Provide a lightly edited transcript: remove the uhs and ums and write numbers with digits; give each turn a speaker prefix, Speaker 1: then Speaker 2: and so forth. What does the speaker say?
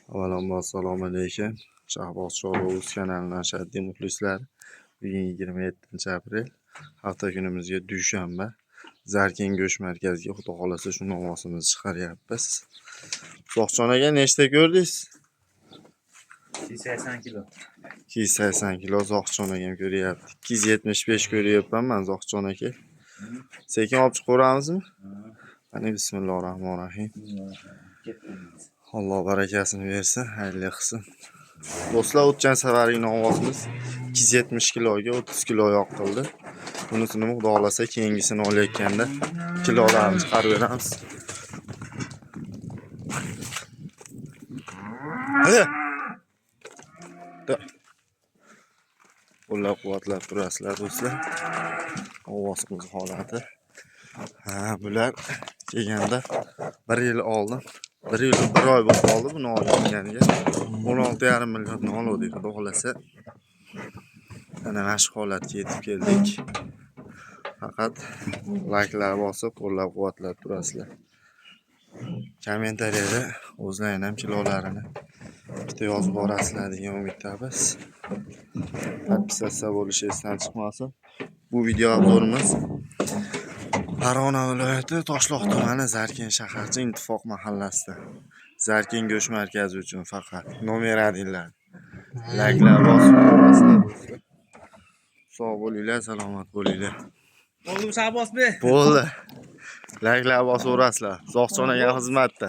Speaker 1: Avvalambor assalomu alaykum. Shahboz Chorva kanalining ashaddiy muxlislari. Bugun 27-aprel, hafta kunimizga dushanba. Zarkin go'sht markaziga xudo xolasa shu novvosimizni chiqaryapmiz. Uzoqjon aka, nechta ko'rdingiz?
Speaker 2: 280 kilo.
Speaker 1: 280 kilo Uzoqjon akam ko'ryapti. 275 ko'ryapman man, Uzoqjon aka. Sekin olib chiqaveramizmi? Qani, bismillahirrohmanirrohim. Alloh barakasini bersin, xayrli qilsin. Do'stlar, o'tgan safargi novvosimiz 270 kiloga 30 kilo yoq qildi. Bunisini xudo xolasa keyingisini olayotganda kilolarni chiqarib beramiz. Hadi. Qo'llab-quvvatlab turasizlar, do'stlar. Ovozimiz holati. Ha, bular kelganda 1 yil oldin, 1 yil 1 oy bo'lib qoldi buni olganiga. 16,5 milliondan oluvdik, xudo xolasa. Mana shu holatga yetib keldik. Faqat layklar bosib, qo'llab-quvvatlab turasizlar. Kommentariyada o'zlaring ham kilolarini bitta yozib borasizlar degan umiddamiz. Подписаться bo'lish esdan chiqmasin. Bu video обзор imiz Farg'ona viloyati Toshloq tumani, Zarkin shaharcha, Ittifoq mahallasida. Zarkin go'sht markazi uchun faqat номер 1 lar. Layklar bosib turasizlar, do'stlar. Sog' bo'linglar, salomat bo'linglar.
Speaker 2: Bo'ldimi, Shahbozbek?
Speaker 1: Bo'ldi. Layklar bosaverasizlar. Uzoqjon aka xizmatda.